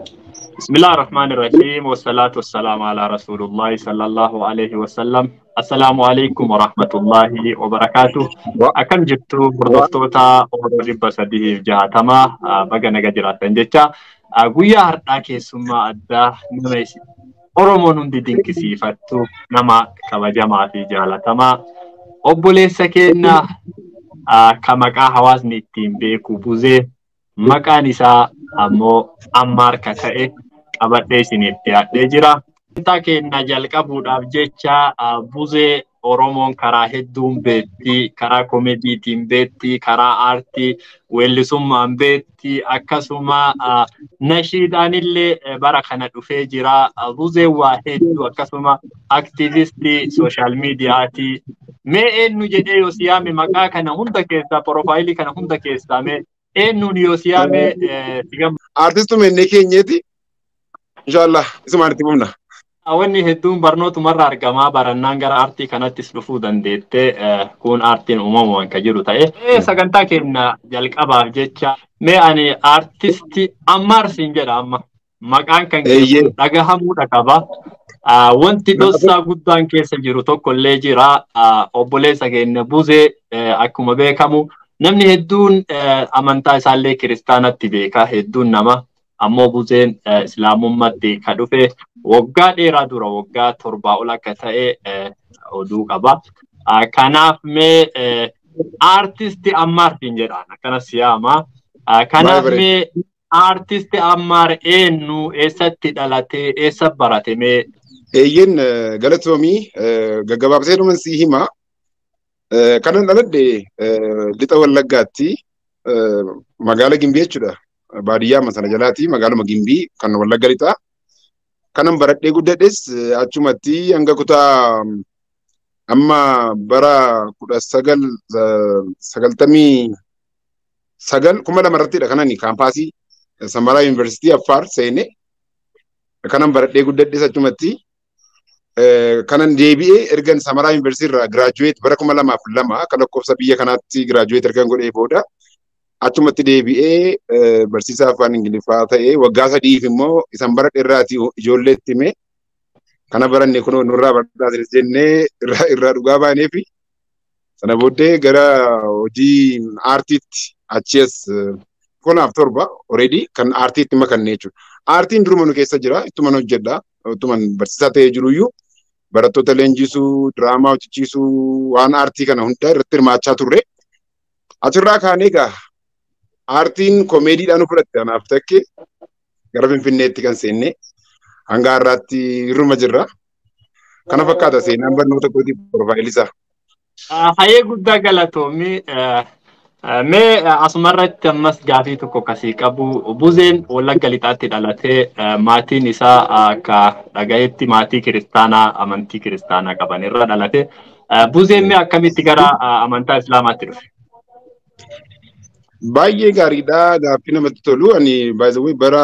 Bismillah ar-Rahman ar-Rahim. Wassalatu wassalamu ala Rasulullah sallallahu alayhi wa sallam. Assalaamu alaikum wa rahmatullahi wa barakatuh. Akkam jirtu, hordoftoota Oromoo 360, baga naga jiraatan jecha. Guyyaa har'aa keessummaa addaa, nama Oromoon hundi dinqisiifattu, nama kabajamaa fi jaalatamaa, obboleessa keenya ka maqaa hawaasni ittiin beeku Buzee, maqaan isaa ammoo Ammaar ka ta'e qabadhee isiniif dhiyaadhee jira. Sagantaa keenya jalqabuudhaaf jecha, Buzee Oromoon karaa hedduun beekti, karaa komeediitiin beekti, karaa aartii weellisummaan beekti, akkasuma nashiidhaanillee bara kana dhufee jira. Buzeen waa hedduu, akkasuma aktiivistii social miidiyaati. Mee eenyu jedhee yoo si yaame, maqaa kana hunda keessaa, profile kana hunda keessaa, mee eenyuun yoo si yaame si gammachiisa? Aartistuma inni keenyeeti. Inshaallah isumaan itti fufna. Wanni hedduun barnootumarraa argamaa, barannaan gara aartii kanattis dhufuu dandeettee, kun aartiin uumamumaan kan jiru ta'e. Sagantaa keenya jalqabaaf jecha, mee ani aartistii Ammaar siin jedha amma. Maqaan kan kee dhagahamuudha qaba. Wanti dhoksaa guddaan keessa jiru tokko illee jira. Obboleessa keenya Buzee, akkuma beekamu namni hedduun amantaa isaallee kiristaanatti beeka, hedduun nama. Ammoo Buzeen islaamummaatti ka dhufe waggaa dheeraa dura, waggaa 7 ol akka ta'e oduu qaba. Kanaaf mee aartisti Ammaartiin jedhaan akkanas yaama. Kanaaf mee aartisti Ammaar eenyu, eessatti dhalate, eessa barate mee? Eeyyeen, galatoomii, gaggabaabsee dhuman sii hima. Kanan dhaladhe Lixa Wallaggaatti, magaala Gimbii jechuudha. Baadiyyaa sana jalaati, magaaluma Gimbii kan Wallagga Lixaa. Kanan baradhee guddadhes achumatti hanga kutaa amma bara 1999, 2000 irrattidha kanani kaampaasii Samaraa Yuunivarsiitii Affaar seene. Kanan baradhee guddadhes achumatti. Kanan deebi'ee ergan Samaraa Yuunivarsiitii irraa graduate bara 2002 akka lakkoofsa biyya kanaatti graduate ergan godhee booda, achumatti deebi'ee barsiisaa afaan Ingiliffaa ta'ee waggaa 3f immoo isan baradhe irraati ijoolleetti hime. Kana baranne kunoo nurraa baradhaa jennee irraa dhugaa baanee fi sana booddee gara hojii aartiitti achi as kunaaf 7 already kan aartiitti makanne jechuudha. Aartiin duruma nu keessa jira, ittuman hojjedha, ittuman barsiisaa ta'ee jiruyyuu barattoota leenjisuu, diraamaa hojjechiisuu, waan aartii kana hunda irratti hirmaachaa turre. Achirraa kaanee egaa aartiin komeediidhaan nu fudhatte, anaaf takke gara Finfinneetti kan seenne hanga har'aatti irruma jirra. Kana fakkaata seenaan barnoota kootii, profile isaa. Hayyee, guddaa galatoomi. Mee asumarratti ammas gaafii tokko kasii qabu. Buzeen Wallagga Lixaatti dhalatee, maatiin isaa akka dhagayetti maatii kiristaanaa, amantii kiristaanaa qaban irra dhalate. Buzeen mee akkamitti gara amantaa islaamaatti dhufe? Baay'ee gaariidha. Gaaffii namatti tolu. Ani baay'ee bara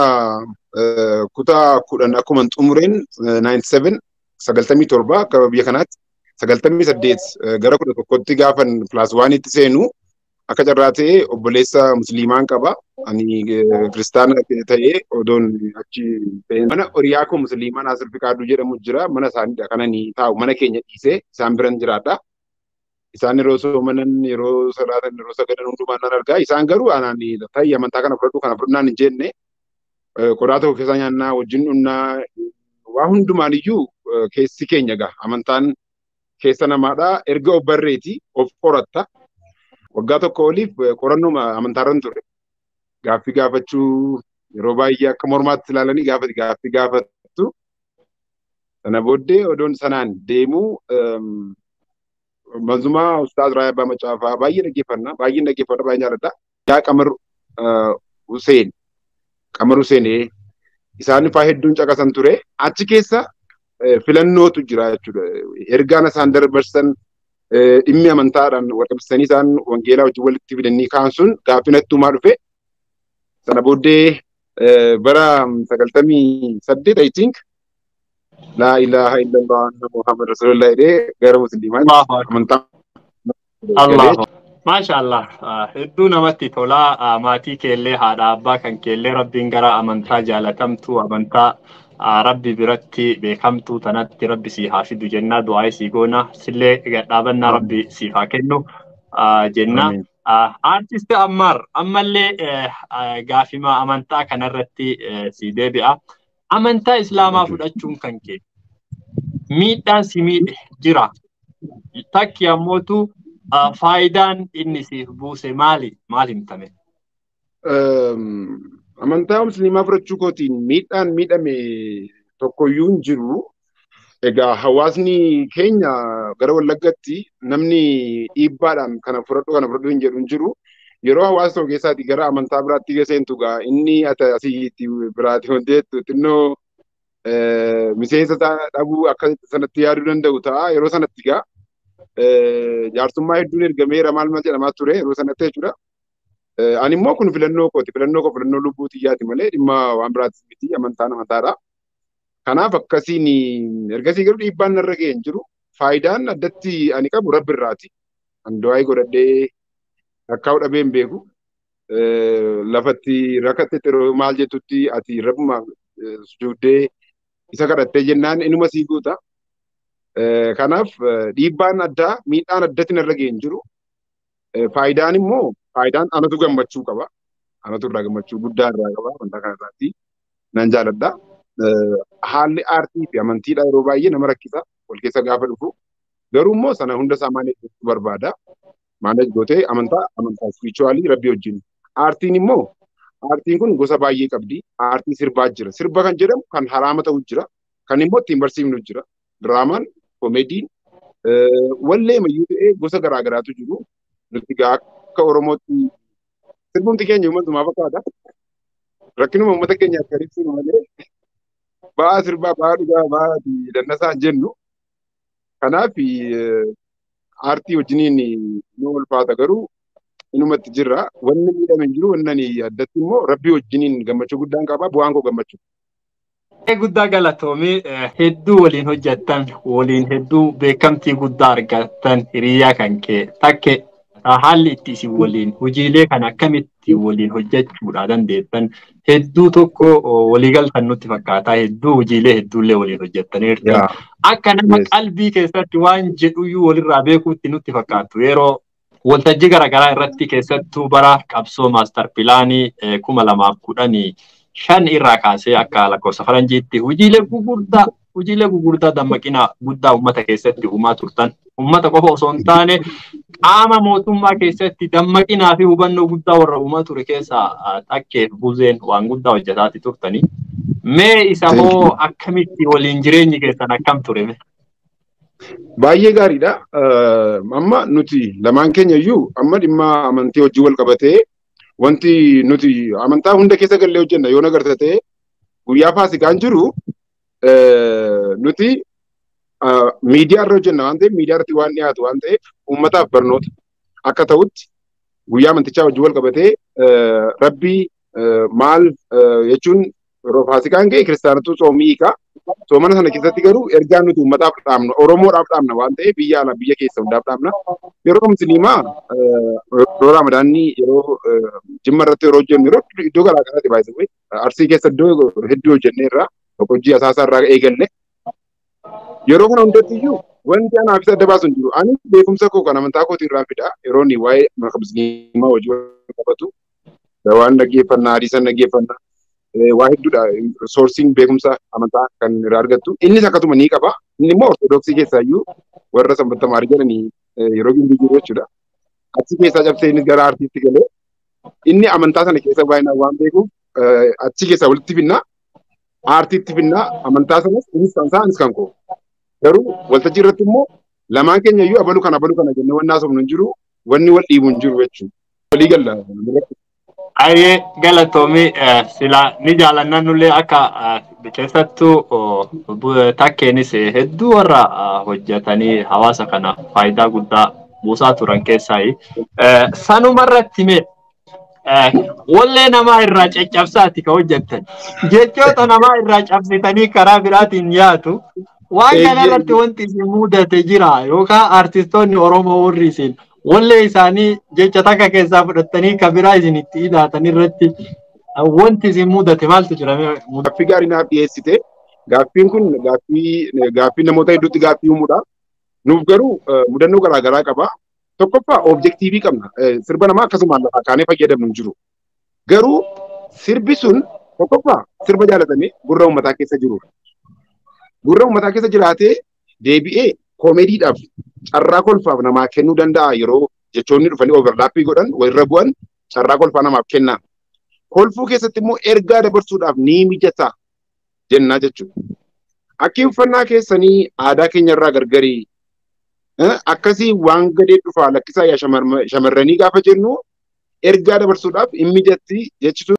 kutaa 10 akkuma xumureen, 97, 97 akka biyya kanaatti, 98 gara 11tti gaafan class oneitti seenu, akka carraa ta'ee obboleessa musliimaan qaba. Ani kiristaana ta'ee odoon achi mana hiriyaa koo musliimaa Naasir Fiqaaduu jedhamu jira. Mana isaaniidha kan ani taa'u, mana keenya dhiisee isaan biran jiraadha. Isaan yeroo soomanan, yeroo salaatan, yeroo sagadan hundumaan nan argaa. Isaan garuu anaan ta'ii amantaa kana fudhadhu, kana fudhannaan hin jenne. Qodaa tokko keessa nyaannaa, wajjin dhunnaa, waa hundumaan iyyuu keessi keenya gaa amantaan keessa namaadha. Erga of barreeti of qoratta. Waggaa tokko oliif qorannoo amantaarran ture. Gaaffii gaafachuu yeroo baay'ee akka mormaatti ilaalanii gaaffii gaafattu. Sana booddee odoon sanaan deemuu manzumaa Ustaaz Raayyaa Abbaa Macaafaa baay'ee dhaggeeffanna. Baay'ee dhaggeeffadha, baay'ee jaalladha. Yaa Qamar Huseen, Qamar Huseen, isaan faa hedduun caqasan ture. Achi keessa filannootu jira jechuudha. Ergaan isaan dabarsan dhimmi amantaadhaan wal qabsiisanii isaan wangeelaa wajjin walitti fidanii kaan sun gaaffii natti uumaa dhufe. Sana booddee bara 98, I think, laa ilaaha illallah anna Muhammad rasulullah jedhee gara musliimaatti amantaa. Allah. Maashaallah hedduu namatti tolaa maatii keellee haadha abbaa kan keellee rabbiin gara amantaa jaalatamtuu amantaa rabbi biratti beekamtuu tanatti rabbi sii haa fidu jennaa du'aa sii goona sillee gadhaabannaa rabbi siif haa kennu jenna. Artist Ammaar ammallee gaafima amantaa kanarratti sii deebi'a. Amantaa Islaamaa fudhachuun kan kee miidhaan si miidhe jira. Takki ammootu faayidaan inni siif buuse maali? Maal himtame? Amantaa musliimaa fudhachuu kootiin miidhaan miidhame tokkoyyuu hin jiru. Egaa hawaasni keenya gara Wallaggatti namni dhiibbaadhaan kana fudhadhu hin jedhu hin jiru. Yeroo hawaasa tokko keessaati gara amantaa biraatti seentu gaa inni asitti biraati wanti jettu xinnoo miseensa dhabuu akka sanatti yaaduu danda'u ta'a. Yeroo sanatti gaa jaarsummaa hedduun ergameera maal maal jedhamaa ture yeroo sanatti jechuudha. Ani immoo kun filannoo kooti. Filannoo koo filannoo lubbuu xiyyaati malee dhimma waan biraati miti amantaan amantaadha. Kanaaf akkasiin ergasii garuu dhiibbaan narra ga'e hin jiru. Faayidaan addatti ani qabu rabbi irraati. Ani du'aa godhadhee rakkaa'uu dhabee hin beeku. Lafatti rakkatte yeroo maal jettutti ati rabbuma sujuuddee isa kadhattee jennaan inuma sii guuta. Kanaaf dhiibbaan addaa miidhaan addatti narra ga'e hin jiru. Faayidaan immoo faayidaan anatu gammachuu qaba. Anatu irraa gammachuu guddaa irraa qaba. Wanta kanarraatti nan jaaladha. Haalli aartii fi amantiidha yeroo baay'ee nama rakkisa. Wal keessa gaafa dhufu. Garuu immoo sana hunda isaa maaneej gochuu barbaada. Maaneej gootee amantaa spirituwaalii rabbii wajjin. Aartiin immoo aartiin kun gosa baay'ee qabdi. Aartiin sirbaa jira. Sirba kan jedhamu kan haraama ta'u jira. Kan immoo ittiin barsiifnu jira. Diraamaan, komeediin, wallee mayyuu ta'ee gosa garaa garaatu jiru. Nuti akka Oromootti sirbumti keenya uummatumaa fakkaata. Rakkinuma uummata keenya akka ibsinu malee ba'aa sirbaa, ba'aa dhugaa, ba'aa dannasaa hin jennu. Kanaaf aartii wajjiniin nu ulfaata garuu inumatti jirra. Wanni miidhame hin jiru, wanni ani addatti immoo rabbii wajjiniin gammachuu guddaan qaba. Bu'aan koo gammachuu. Guddaa galatoomii hedduu waliin hojjettan, waliin hedduu beekamtii guddaa argattan hiriyaa kan kee takke haalli itti isin waliin hojiilee kana akkamitti waliin hojjechuudha dandeettan hedduu tokko waliigaltan nutti fakkaata hedduu hojiilee hedduullee waliin hojjettaniirtu. Akka nama qalbii keessatti waan jedhuyyuu walirraa beekuutti nutti fakkaatu yeroo waltajjii garaagaraa irratti keessattuu bara qabsoo maastar pilaanii 2015 irraa kaasee akka lakkoofsa faranjiitti hojiilee gugurdaa dammaqina guddaa uummata keessatti uumaa turtan. Uummata qofa osoo hin taane qaama mootummaa keessatti dammaqinaa fi hubannoo guddaa warra uumaa ture keessaa takkeef buzeen waan guddaa hojjetaati turtanii. Mee isa hoo akkamitti waliin jireenyi keessan akkam ture? Baay'ee gaariidha. Amma nuti lamaan keenya iyyuu amma dhimma amantii hojii wal qabatee wanti nuti amantaa hunda keessa gallee hojjenna yoo nagarta ta'e guyyaa faasikaan jiru nuti miidiyaa irra hojjenna waan ta'eef miidiyaa irratti waan dhiyaatu waan ta'eef uummataaf barnoota akka ta'utti guyyaa amantichaa wajjin wal qabatee rabbii maal jechuun yeroo faasikaan ga'e kiristaanatu soomii hiika. Soomana sana keessatti garuu ergaan nuti uummataaf dhaamna Oromoodhaaf dhaamna waan ta'eef biyya alaa biyya keessa hundaaf dhaamna. Yeroo musliimaa yeroo Ramadaanni yeroo Jimma irratti yeroo hojjennu yeroo iddoo garaa garaatti baay'isee Arsii keessa iddoo hedduu hojjenneerra Boqojjii Asaasaa irraa eegalle. Yeroo kana hundatti iyyuu wanti anaaf isa adda baasu hin jiru. Ani beekumsa koo kan amantaa kootii irraa fida. Yeroo inni waa'ee musliimaa hojii wal qabatu waan dhaggeeffannaa, hadiisan dhaggeeffannaa waa hedduudha. Soorsiin beekumsa amantaa kan irraa argattu. Innis akkasuma ni qaba. Inni immoo ortodoksii keessaa iyyuu warra sanbatta maarii jedhanii yeroo gimbii jiru jechuudha. Achi keessaa cabsee inni gara aartiitti galee inni amantaa sana keessa baay'inaan waan beekuuf achi keessaa walitti finnaa aartiitti finnaa amantaa sanas innis kan isaa anis kan koo. Garuu waltajjii irratti immoo lamaan keenya iyyuu abaluu kana jennee wanni haasofnu hin jiru wanni wal dhiibu hin jiru jechuudha. Walii galla. Ayyee galatoomii sila ni jaalannaan nullee akka keessattuu takkeenis hedduu warra hojjetanii hawaasa kana faayidaa guddaa buusaa turan keessaayi. Sanumarratti mee wallee namaa irraa caccabsaati ka hojjettan. Jechoota namaa irraa cabsitanii karaa biraatiin yaatu. Waan kanarratti wanti isin mudate jira yookaan artistoonni Oromoo warri isin Wallee isaanii jecha takka keessaa fudhattanii kan biraa isin itti hidhaatan irratti wanti isin mudate maaltu jira? Gaaffii gaarii naaf dhiyeessite. Gaaffiin kun gaaffii namoota hedduutti gaaffii uumuudha. Nuuf garuu mudannoo garaa garaa qaba. Tokkoffaa objective qabna. Sirba namaa akkasumaan lafaa kaanee fayyadamnu hin jiru. Garuu sirbi sun tokkoffaa sirba jaalatamee gurra uummataa keessa jirudha. Gurra uummataa keessa jiraatee deebi'ee koomediidhaaf carraa kolfaaf namaa kennuu danda'a yeroo jechoonni dhufanii overlap godhan walirra bu'an carraa kolfaa namaaf kenna. Kolfuu keessatti immoo ergaa dabarsuudhaaf ni mijata jennaa jechuudha. Akki uffannaa keessanii aadaa keenyarraa gargarii akkasii waan gadee dhufaa lakkisaa yaa shamarranii gaafa jennu ergaa dabarsuudhaaf hin mijatti jechisu.